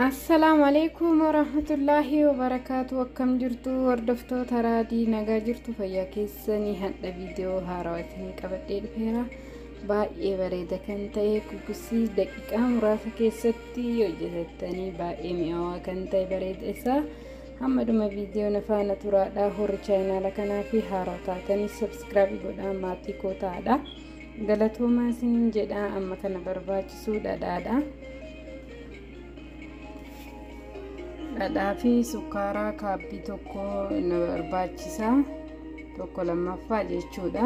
Assalaamu alaikum warahmatullaahi wabarakaatu. Akkam jirtu hordoftoota Raadii? Nagaa jirtu? Fayyaa keessanii? Hadha viidiyoo haarawaa isinii qabadhee dhufeera. Baay'ee bareeda kan ta'e, kukusii daqiiqaa muraasa keessatti hojjetattanii baay'ee mi'aawaa kan ta'e, bareeda isaa hamma dhuma viidiyoo na faana turaadha. Warri chaayinaala kanaa fi haarawaa taatanii subscribe godhaa maatii koo ta'aadha. Galatoomaa isiniin jedha. Amma kana barbaachisu dhadhaadha. Dhadhaa fi sukkaara kaabbii tokko na barbaachisa, tokko lammaffaa jechuudha.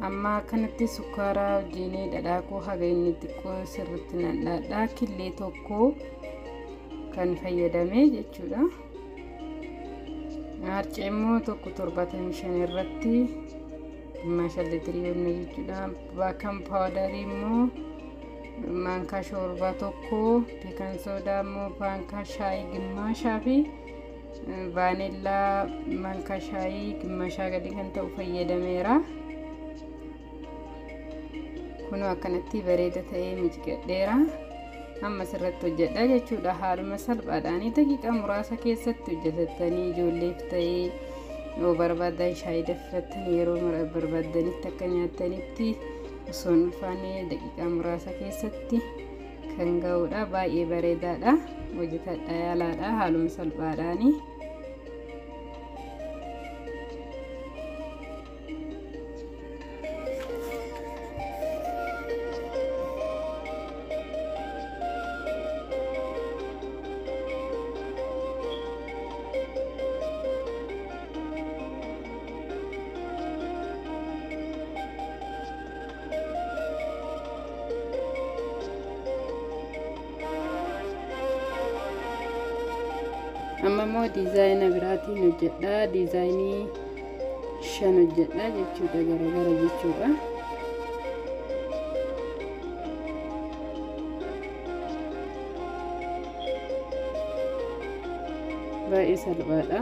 Amma akkanatti sukkaara wajjin dhadhaa koo haga inni xiqqoo sirriitti nan killee tokko kan fayyadame jechuudha. Harcee immoo tokko 75 irratti gimmaasha liitirii yommuu jechuudha. Baking powderii immoo maankaa shoorbaa tokko, baking soda immoo maankaa shaayii gimmaashaa fi vaanillaa maankaa shaayii gimmaashaa gadi kan ta'u fayyadameera. Kunoo akkanatti bareeda ta'ee mijigadheera. Amma sirratti hojjedha jechuudha. Haaluma salphaadhaan daqiiqaa muraasa keessatti hojjetattanii ijoolleef ta'ee, yoo barbaadan shaayii danfifattanii yeroo barbaadanitti akka nyaattanitti osoo hin ulfaanne daqiiqaa muraasa keessatti kan ga'uudha. Baay'ee bareedaadha. Hojjetadha, yaalaadha, haaluma salphaadhaani. Amma immoo diizaayina biraatiin hojjedha. Diizaayinii shan hojjedha jechuudha, garagara jechuudha. Baay'ee salphaadha.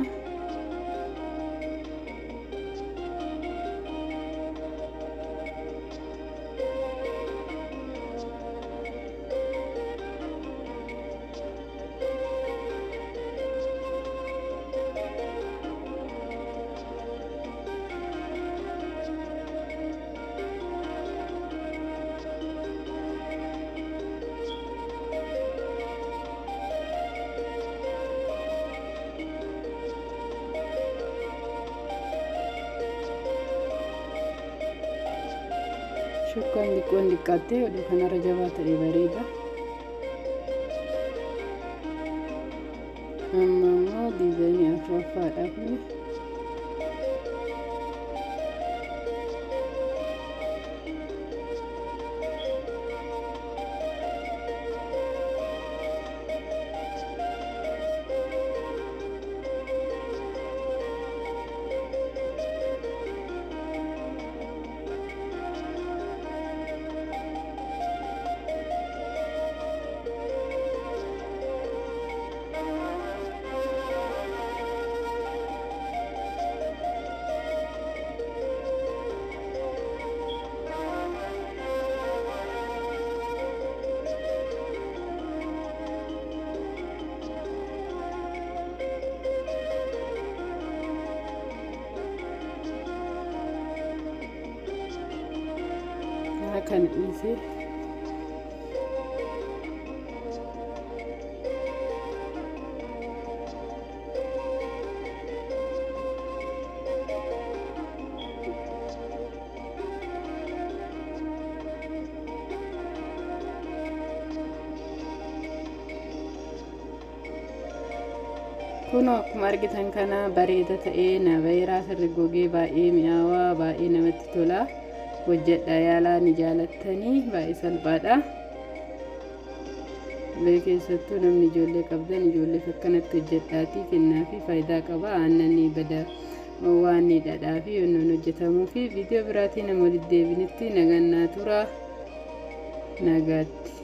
Shukkaan xiqqoon xiqqaattee oduu kanarra jabaa ta'e bareeda. Amma immoo diizaayinii afuraffaadha kun. Kana dhiisee kunoo akkuma argitan kana bareeda ta'ee na bayeeraa, sirri gogee baay'ee mi'aawaa, baay'ee namatti tola. Hojjedha, yaalaa, ni jaalattanii. Baay'ee salphaadha. Keessattuu namni ijoollee qabdan ijoolleef akkanatti hojjedhaatii kennaa fi faayidaa qaba. Aannanii bada waan dhadhaa fi yonnoon hojjetamuu fi viidiyoo biraatiin nama walitti deebinitti nagaan naa tura, nagaatti.